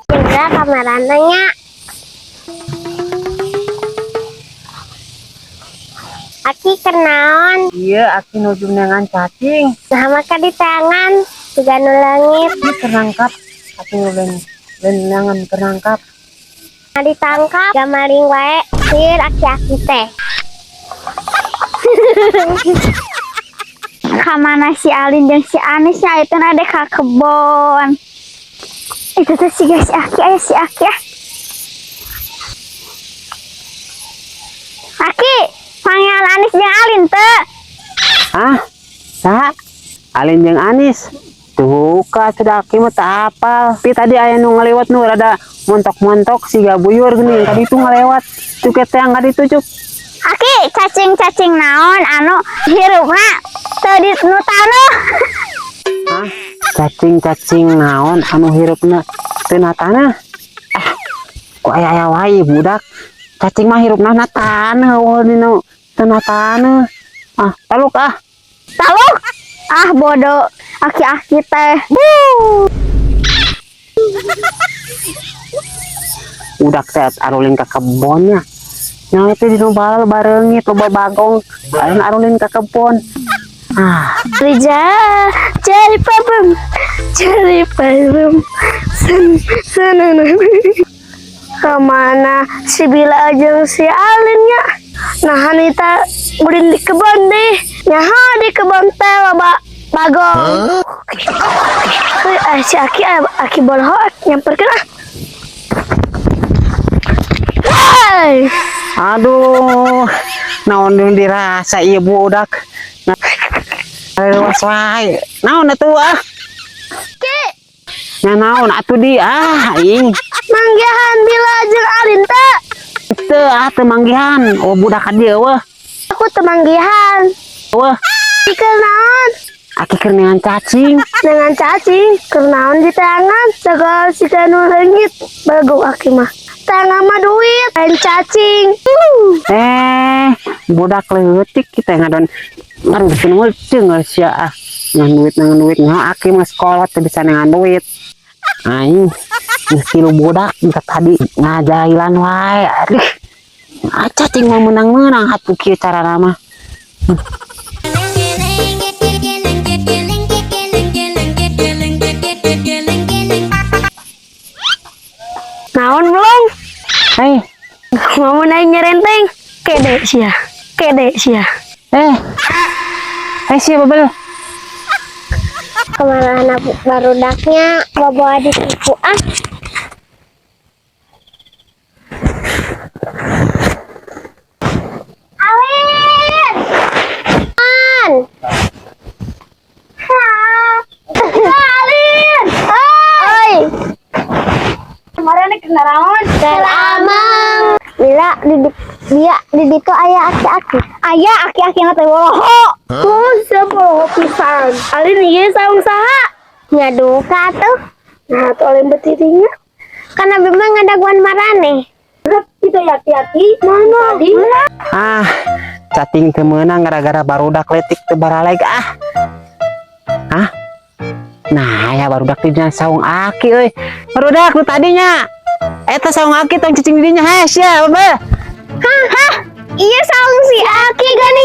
Juga kameranya. Aki keur naon? Iya, aki nuju neangan cacing. Nah, maka di tangan juga nu leungit. Ini keur nangkap. Aki nu lain neangan keur nangkap. Nah, ditangkap gak maling wae sir aki-aki teh. Kamana si Alin jeung si Anis nya itu ada ka kebon. Itu tuh si guys, si Aki, ayo si Aki ah. Aki, panggil Anis jeung Alin teu. Ah, saha? Alin jeung Anis. Tuh, ka sudah aki mah teu apal. Tapi tadi aya nu ngalewat nu rada montok-montok siga buyur geuning tadi itu ngalewat. Cuk eta yang kaditu cuk. Aki, cacing-cacing naon anu hirupna teu di nu taneuh? Hah? Cacing-cacing naon anu hirupna teu na tanah? Ah, kok aya-aya wae budak. Cacing mah hirupna na taneuh, euweuh dina teu na taneuh. Ah, taluk ah. Taluk. Ah, bodoh. Aki-aki teh. Buh. Budak teh arulin ka kebonnya. Nyawa teh di nu balal bareungit loba bagong. Ayeuna arulin ka kebon. Ah, Rija, cari papem, cari papem, sen sen. Kemana si Bila jeung si Alin nya? Nah, Anita ulin di kebon deh. Nyaho di kebon teh loba bagong. Heuy, si Aki, Aki boloho nyamperkeun ah. Hei, aduh. Naon yang dirasa ieu budak. Nah, lewat wae. Naon atuh ah? Ki, Nya naon atuh di ah aing. Manggihan Bila jeung Alin teh? Teu ah, teu manggihan. Oh, budak ka dieu euweuh. Aku teu manggihan. Euweuh, Keur naon? Aki keur neangan cacing. Dengan cacing, keur naon di tangan, segala si nu leungit, bagong aki mah. Tangan mah duit, lain cacing. Eh, budak leutik kita ngadon ngarungkeun weuteuh sia ah. Ngan duit, ngan duit, ngan aki mah sekolah teu bisa ngan duit. Aing geus tilu budak ka tadi ngajailan wae. Aduh. Ah, cacing mah menang-menang atuh kieu carana mah. Naon belum? Hei, Mau naik nyerenteng? Kede sia. Kede sia. Eh. Eh, sia babel. Kemana anak barudaknya bawa ditipu ah. Alin! An! Alin! Oi! Kemarin kena raon. Teramang. Bila di dia di ditu aya aki-aki. Aya aki-aki na teh boloho. Oh, siapa boloho pisan. Alin ieu saung saha? Nyaduka tuh. Nah, tuh alin betirinya. Kan abi mah ngadaguan maraneh. Kita yaki-yaki. Mana? Tadi. Ah, cacing teu meunang gara-gara barudak letik teu baraleg ah. Ah. Nah, ya barudak di dina saung aki euy. Barudak nu tadinya. Eta saung aki tong cicing di dinya heh sia, babel. Hah? Iya saung si Aki gani.